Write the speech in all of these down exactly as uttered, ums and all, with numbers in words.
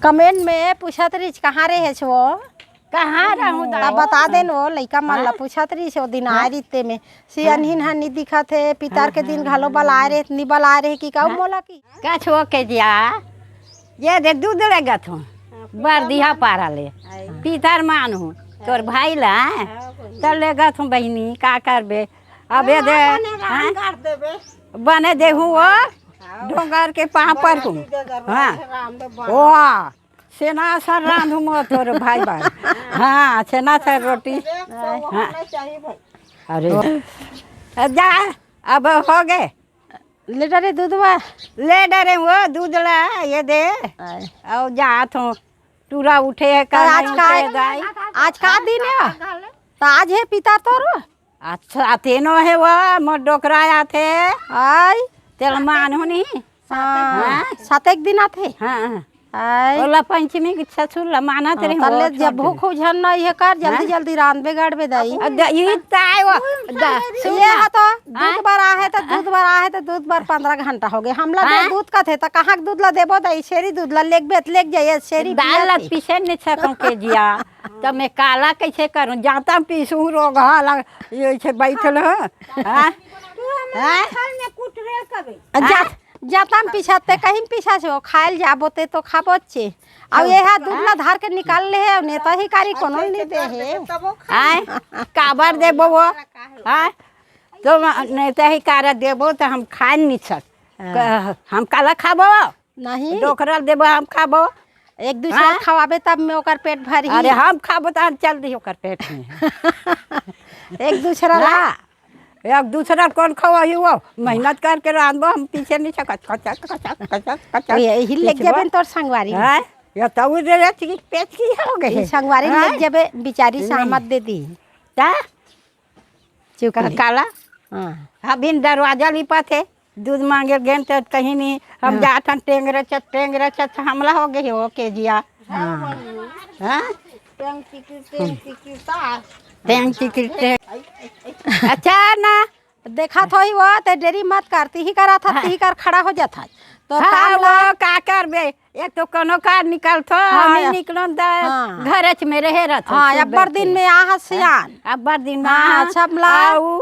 Comment में पूछत रहिस, "कहाँ रहे छो?" कहाँ रहूँ तब दाई? बता देन, वो लइका मन ला हाँ? पूछत रहिस, वो दिन हाँ? आए रहिते में। हाँ? सियनहिन ह नी दिखत हे, पितर हाँ, के दिन हाँ, घलो हाँ, बलाए हाँ। रहे, नी बलाए रहे कि कहूँ हाँ? मोला कि? कछो के जिया, ये दे दूध लेगत हूँ, हाँ, बरदिहा पारा ले, आई। पितर मान हूँ, तोर आई। भाई ला, हाँ, बहिनी। त लेगत हूँ बहिनी, का करबे? अब ये हाँ, दे, बने राम हाँ? गाड़ देबे। बने देहूँ वो, हाँ। डोंगर के पापड़ हूँ। बराती दे दे, हाँ। राम दे बने। वाह, सेना सर रांधू मो तोर भाई भाई। हाँ, सेना सर रोटी। हाँ। अरे, जा, अब हो गए। ले डरे दूध बा। ले डरे वो दूध ला, ये दे। आय। और जात हूँ, टूरा उठे है, तो का आज नहीं का, उठे, दाई। आज का दिन है? तो आज है पिता तोर? अच्छा, तेनो हे वो, मोर डोकरा आथे। आय। तेल मान हो नहीं? हाँ, हाँ? सातेक दिन आथे। हाँ, हाँ। आय। ओला पंचमी के ससुर ला मानत हाँ, रहे तले वो जब छोड़ भूख दे। उझन नहीं है कर, जल्दी हाँ? जल्दी रांधबे गड़बे दाई। अ, द-, ई ताय वो, द-, सुन ये ना। हा तो दूध हाँ? बर आहे तो दूध बर आहे तो दूध बर पंद्रह घंटा हो गए। हमला दे हाँ? दूध का थे तो कहाँ के दूध ला देबो दाई? शेरी दूध ला लेगबे त लेग जाइए, शेरी दाल ला पियाथे। पीसे नहीं सकूं के जिया। त मैं काला कैसे करूं? जाता पीसू रोगहा ला, ये से बैठल हो। हाँ? तू हमारे हाँ? घर में कुटरे कबे। जा, हाँ? जाता हम पीछा, ते कहीं पीछा से हो, खाइल जाबो ते तो खाबो चे। अब हाँ। ये हा दूध ला धार के निकाल ले है, नेता ही कारी कोनो नहीं दे है। आय, काबर देबो वो? आय, तो म-, नेता ही कारा देबो तो हम खाए नहीं सक। हाँ। क-, हम काला खाबो? नहीं। डोकरा ल देबो, हम खाबो। एक दूसरा हाँ? ल खवाबे तब में ओकर पेट भरही। अरे हम खाबो त हम चल दी ओकर पेट में। एक दूसरा ला। हाँ? एक दूसरा ल कौन खवाही वो? मेहनत करके रांधबो, हम पीछे नहीं छकत, कचक, कचक, कचक, कचक। यही लेके पीछे जाबे वो। तोर संगवारी। हाँ? ये तो उधर रहती, पेट की हो गई। ये संगवारी हाँ? लेके जाबे, बिचारी नहीं। सामत दे दी। क्या? चुप का-, ले। काला? हाँ। अभी दरवाजा लिपत हे, दूध मांगे गेन त कहीं नहीं, हम हाँ। जात हन टेंगरे चत, टेंगरे चत, हमला हो गई हो के जिया। हाँ। हाँ? टेंग टिकी, टेंग टिकी, ता। टेंग टिकी, टेंग। अच्छा ना। देखा थोई वो, ते डेरी मत कर, तिही करा था, हाँ। तिही कर खड़ा हो जाता। तो हाँ, काम ला वो का करबे? एक तो कोनो कार निकलथो, हाँ, नहीं या-, निकलन त हाँ। घरच में रहे रहथो, हाँ, सुबह अब्बर दिन के। में आहा हाँ, सियान। अब्बर दिन में हाँ, आहा, सब ला। आऊ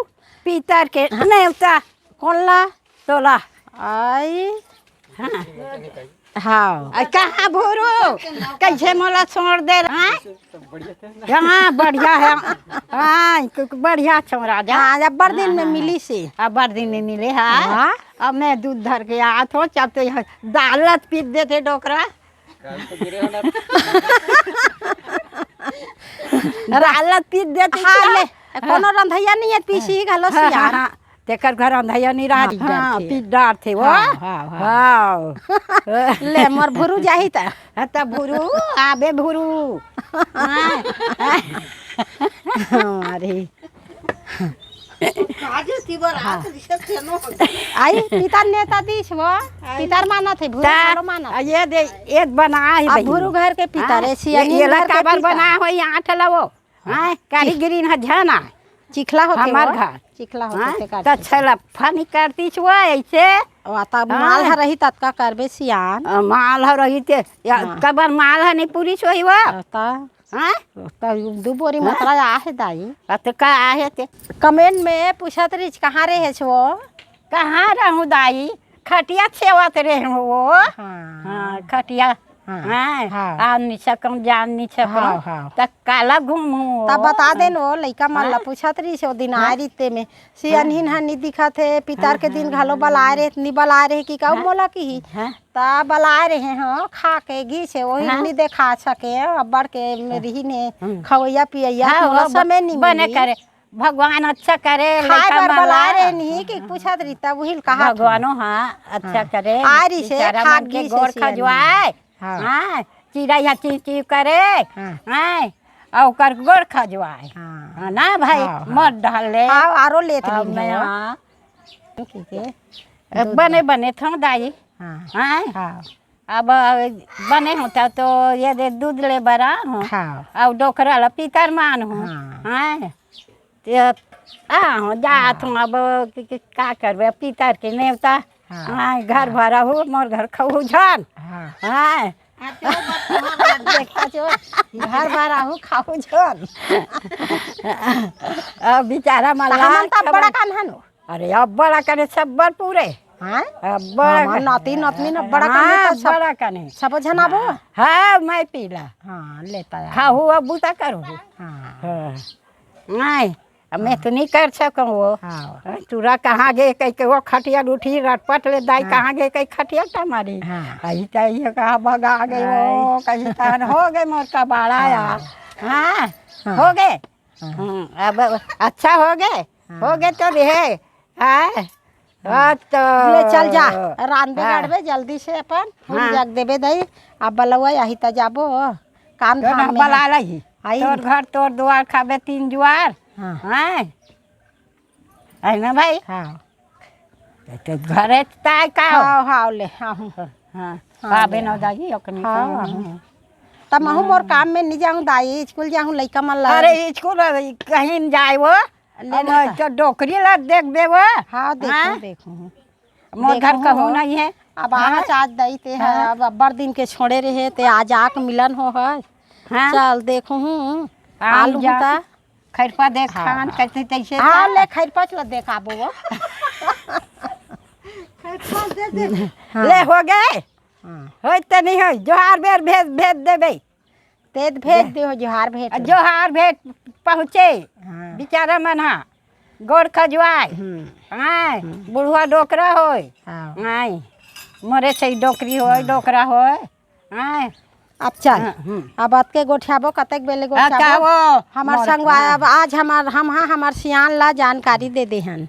पीतर के हाँ। नेवता। कौन ला? तोला। आई। हाँ। हाँ। आ, कहाँ भूरू? कैसे मोला छोड़ दे रहा? हाँ? हाँ, बढ़िया है। हाँ, क-, क-, बढ़िया छौरा जा। हाँ, अब्बर दिन में हाँ, मिली हाँ। से। अब्बर दिन में मिले, हाँ। हाँ। अब मैं दूध धर के आत हो, चलते हैं। दाल लत पीट देते डोकरा। दाल लत पीट देते हाँ, क्या? ले। कोनो रंधैया नहीं है, पीसी ही घलो हाँ, हाँ, सियान। हाँ। तेकर घर अंधैया नहीं राज। हाँ, पीट हाँ, डारथे। पीट डारथे वो। हाँ, हाँ, हाँ। हाँ। ले, मोर भुरू जाही त। हाँ, त भुरू, आबे भुरू। हाँ, हाँ। अरे। काजू तिबर हाँ। हाथ रिसर्च चलो। आई, पितर नेता दिस वो। आई। पितर मानत हे, भुरू ता-, घलो मानत आ, हे। ये दे, ये बना है अब बहिनी। भुरू घर के पितर हाँ? है, सियानी ये ला घर के काबर पितर। बना हो, यहाँ ठला वो। हाँ, कारीगिरी न झन आय। चिखला होथे हमर वो? घर। चिखला होथे हाँ, ते काट त के। छलफा निकरतीस वो ऐसे। ओ, त हाँ। माल ह रही ततका करबे सियान। अ, माल ह रही ते, या, हाँ। कबर माल ह नहीं पूरी सोई वो। अ, त? हाँ? त दू बोरी हाँ? मतरा आहे दाई। अ, त का आहे ते? कमेंट में पूछत रहिस, "कहाँ रहे छो?" कहाँ रहूँ दाई? खटिया छेवत रहे हो वो। हाँ। हाँ, खटिया। हाँ, हाँ, हाँ। आ नि सकम, जा नि सकम। हाँ, हाँ। त काला घूमू? त बता देन वो, लइका मन ला हाँ। पूछत रहिस, ओ दिन हाँ। आए रहिते में। सियानहिन हाँ। हा नि दिखत हे, पितर हाँ, के दिन हाँ, घलो हाँ, बलाए हाँ। रहे, नि बलाए रहे कि कहूँ हाँ। मोला किही। हाँ। त बलाए रहे हो, खा के गिस हे, वही हाँ। नि देखा सके, अब्बड़ के हाँ। रिहिन हे, हम्म। खवैया पियैया, हाँ, मोला वो ब-, समय नि बने मिली। करे। भगवान अच्छा करे, खाए लइका बर मन बलाए ला। रहे नहीं कि पूछत रही, तब उही ल कहा था। भगवानो हाँ, अच्छा हाँ। करे, आए रही से, बेचारा खा मन के गिस गोड़ से खजुआए। हाँ। हाँ, चिड़ै हा चीं चीं करे। हाँ। हाँ, अउ ओकर गोड़ खजुआए। हाँ। हाँ ना भाई, हाँ, हाँ। मत डाल ले। हाँ, आरो लेत अब नहीं मैं हो। हाँ। ठीक है। अब दूध बने बा- बने थों दाई। हाँ। हाँ। हाँ। अब बने होता तो ये दे दूध ले बर आ हो। हाँ। अब डोकरा ला पितर मान हो। हाँ। हाँ। ते आ हो, जात हाँ। हो, अब कि, कि, का करबे, पितर के नेवता। हाँ। हाँ, घर हाँ। भरा हो, मोर घर खऊ जान। हाँ। हाँ। देखा जो, घर बार आहू खाहू जोन। अब बेचारा मल्ला हमन त बड़ा कान हन। अरे, अब्बड़ अकन हे, सब्बड़ पूरे। हाँ? अब्बड़ हमर अकन। नाती नतनी न बड़ा कान हे, हाँ, त सब, बड़ा कान हे। सबो झन आबो? हाँ, मैं पीला। हाँ, लेता यार। खाहू अब बूता करो। हाँ। हाँ। नहीं, अब मैं तो नहीं कर सकूँ वो। हाँ। हाँ, टूरा कहाँ गे कहि के वो खटिया उठी रटपट ले दाई हाँ। कहाँ गे कहि खटिया टमारी। हाँ। अही त ये कहा भगा गए वो, हाँ। कहीं तहन हो गए मोर का बाड़ा हाँ। यार। हाँ, हाँ। हो गए। हाँ। हम्म, अब अच्छा हो गए? हाँ। हो गए तो रहे। हाँ। हाँ। अब तो ले चल जा, रांधबे हाँ। गढ़बे जल्दी से अपन, फूल हाँ। जग देबे दई। अब बलवा यही त जाबो, काम तो धाम ना में बला है। लही। आई। तोर घर, तोर दुआर खाबे तीन जुआर। हाँ। हाँ। है ना भाई? हाँ। तो घरे ताय का हो? हाँ, हाँ, ले, हाँ, हूँ। हाँ। हाँ, पाबे ले, न हाँ। दाई, ओकनी हाँ, का। हाँ। त महू मोर काम में नहीं जाऊँ दाई, स्कूल जाऊँ लइका मन ला। अरे, स्कूल कहीं न जाए वो। ले हम ले। तो डोकरी ला देख दे वो। हाँ, देखूँ, हाँ? देखूँ। मोर घर देखूँ कहूँ हो। नहीं है। अब हाँ? आज, आज दाई ते है, हाँ? अब अब्बड़ दिन के छोड़े रहे, ते आज आक मिलन हो है। हाँ? चल, देखूँ हूँ। हाँ, आलू जा। होता। खैरपा देख हाँ, खान, हाँ। कैसे तैसे हाँ, था। ले खैरपा चला देखाबो वो। खैरपा दे दे। हाँ। ले, हो गए? हाँ। होय त नहीं होय, जोहार भेंट भेज, भेज देबे। तेज भेज दे। दे हो, जोहार भेंट। जोहार भेंट पहुँचे। हाँ। बेचारा मन हा, गोड़ खजुआए। हम्म। हाँ, हम्म। बुढ़वा डोकरा होय। हाँ। हाँ, मोरे से डोकरी होय, हाँ। डोकरा होय। हाँ। अब चल, हाँ, हम्म। अब अतके गोठियाबो, कतेक बेले हाँ, गोठियाबो? का वो? हमर मोर संगवा, हाँ। अब आज हमर, हम, हाँ, हमर सियान ला जानकारी दे दे हन।